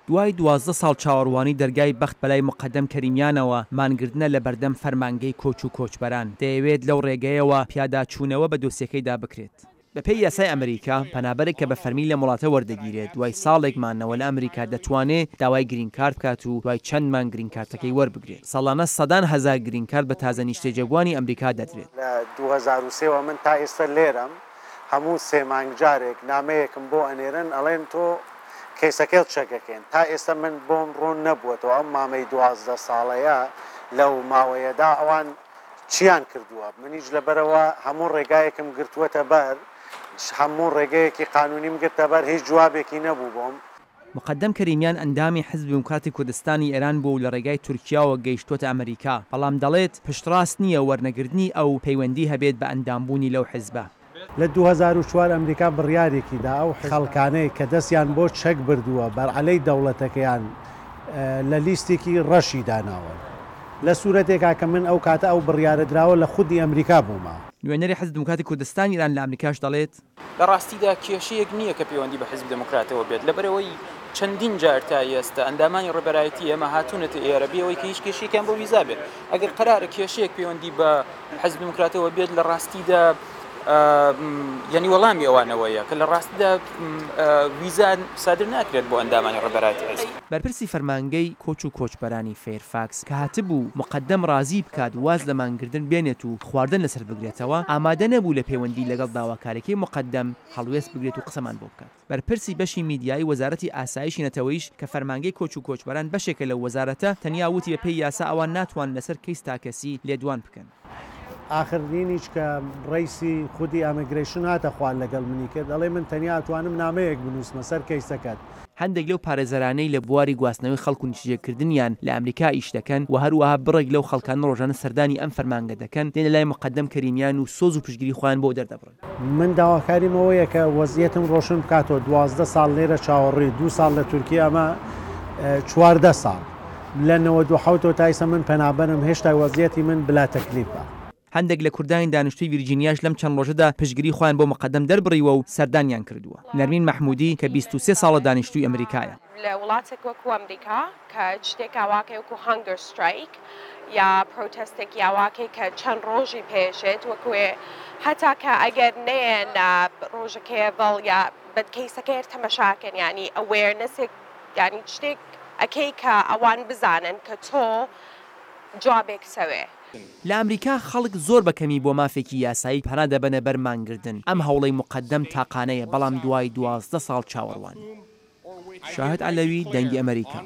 دوای 12 ساڵ چاوەڕوانی دەرگای بەخت بەلای موقەدەم کەریمیانەوە مانگردنە لە بەردەم فەرمانگەی کۆچ و کۆچبەران، دەیەوێت لەو ڕێگەیەوە پیاداچوونەوە بە دۆسیەکەیدا بکرێت. بەپێی یاسای ئەمریکا، پەنابەرێک کە بە فەرمی لەم وڵاتە وەردەگیرێت، دوای ساڵێک مانەوە لە ئەمریکا دەتوانێ داوای گرین کارت بکات و دوای چەند مانگ گرین کارتەکەی وەربگرێت. ساڵانە سەدان هەزار گرین کارت بە تازە نیشتەجێبووانی ئەمریکا دەدرێت. لە 2003 وە من تا ئێستا لێرەم هەموو سێ مانگ جارێک نامەیەکم بۆ ئەنێرن ئەڵێن تۆ کەیسەکەت چەک ئەکەین تا ئێستا من بۆم ڕوون نەبووەتەوە ئەم مامەی 12 ساڵەیە لەو ماوەیەدا ئەوان چیان کردووە منیش لەبەرئەوە هەموو ڕێگایەکم گرتووەتە بەر هەموو ڕێگەیەکی قانونیم گرتە بەر هیچ جوابێکی نەبوو بۆم. موقەدەم کەریمیان ئەندامی حزبی دیموکراتی کوردستانی ئێران بووە و لە ڕێگای تورکیاوە گەیشتووەتە ئەمریکا، بەڵام دەڵێت پشتڕاست نییە وەرنەگرتنی ئەو پەیوەندی هەبێت بە ئەندامبوونی لەو حزبە. لە 2004 ئەمریکا بڕیارێکی دا ئەو خەڵکانەی کە دەستیان بۆ چەک بردووە بەرعەلەی دەوڵەتەکەیان لە لیستێکی ڕەشی داناون لە سورەتێکا کە من ئەو کاتە ئەو بڕیارە دراوە لە خودی ئەمریکا بوومە. نوێنەری حزب دیموکراتی کوردستانی ئێران لە ئەمریکاش دەڵێت، لە ڕاستیدا کێشەیەک نییە کە پەیوەندی بە حیزبی دێموکراتەوە بێت، لەبەرئەوەی چەندین جار تا ئێستا ئەندامانی ڕێبەرایەتی ئێمە هاتوونەتە ئێرە بێ ئەوەی کە هیچ کێشەیەکیان بۆ ویزا بێت. ئەگەر قەرارە کێشەیەک پەیوەندی بە حیزبی دێموکراتەوە بێت لە ڕاستیدا یعنی وەڵامی ئەوانەوەیە کە لە ڕاستیدا ویزا سادر ناکرێت بۆ ئەندامانی ڕێبەرایەتی حیزب. بەرپرسی فەرمانگەی کۆچ و کۆچبەرانی فەیرفاکس کە هاتبوو موقەدەم ڕازی بکات واز لە مانگردن بێنێت و خواردن لەسەر بگرێتەوە، ئامادە نەبوو لە پەیوەندی لەگەڵ داواکاریەکەی موقەدەم هەڵوێست بگرێت و قسەمان بۆ بکات. بەرپرسی بەشی میدیایی وەزارەتی ئاسایشی نەتەوەییش کە فەرمانگەی کۆچ و کۆچبەران بەشێکە لەو وەزارەتە، تەنیا وتی بەپێی یاسا ئەوان ناتوانن لەسەر کەیس تاکەسی لێدوان بکەن. ئاخرینیش کە ڕەیسی خودی ئەمگرەیشن هاتە خوار لەگەڵ منی کرد ئەڵێ من تەنیا ئەتوانم نامەیەک بنووسمە سەر کەیسەکەت. هەندێک لەو پارێزەرانەی لە بواری گواستنەوەی خەڵک و نیشتەجێکردنیان لە ئەمریکا ئیش دەکەن و هەروەها بڕێک لەو خەڵکانە ڕۆژانە سەردانی ئەم فەرمانگە دەکەن، دێنە لای موقەدەم کەریمیان و سۆز و پشتگیری خۆیان بۆ دەردەبڕن. من داواکاریم ئەوەیە کە وەزعیەتم ڕۆشن بکاتەوە، 12 ساڵ لێرە چاوەڕووی، دوو ساڵ لە تورکیە ئەمە 14 ساڵ، لە 97 ەوە تا ئیستا من پەنابەرم، هێشتا وەزعیەتی من بلا تەکلیفە. هەندێک لە کوردانی دانیشتووی ڤیرجینیاش لەم چەند ڕۆژەدا پشتگیری خۆیان بۆ موقەدەم دەربڕیوە و سەردانیان کردووە. نەرمین مەحموودی کە 23 ساڵە دانیشتووی ئەمریکایە. لە وڵاتێک وەکوو ئەمریکا کە شتێک ئاواکەی وەکوو هانگەر سترایک یا پرۆتێستێکی ئاواکەی کە چەند ڕۆژی پێشێت وەکوێ هەتا کە ئەگەر نەیەن ڕۆژەکەیە بەڵ یا بە کەیسەکەی هەر تەمەشاکەن یانی ئەوێرنەسێک یانی شتێک ئەکەی کە ئەوان بزانن کە تۆ جوابێک سەوێ. لە ئەمریکا خەڵک زۆر بە کەمی بۆ مافێکی یاسایی پەنا دەبەنە بەر مانگردن، ئەم هەوڵەی موقەدەم تاقانەیە بەڵام دوای 12 ساڵ چاوەڕوانی. شاهد عەلەوی، دەنگی ئەمەریکا.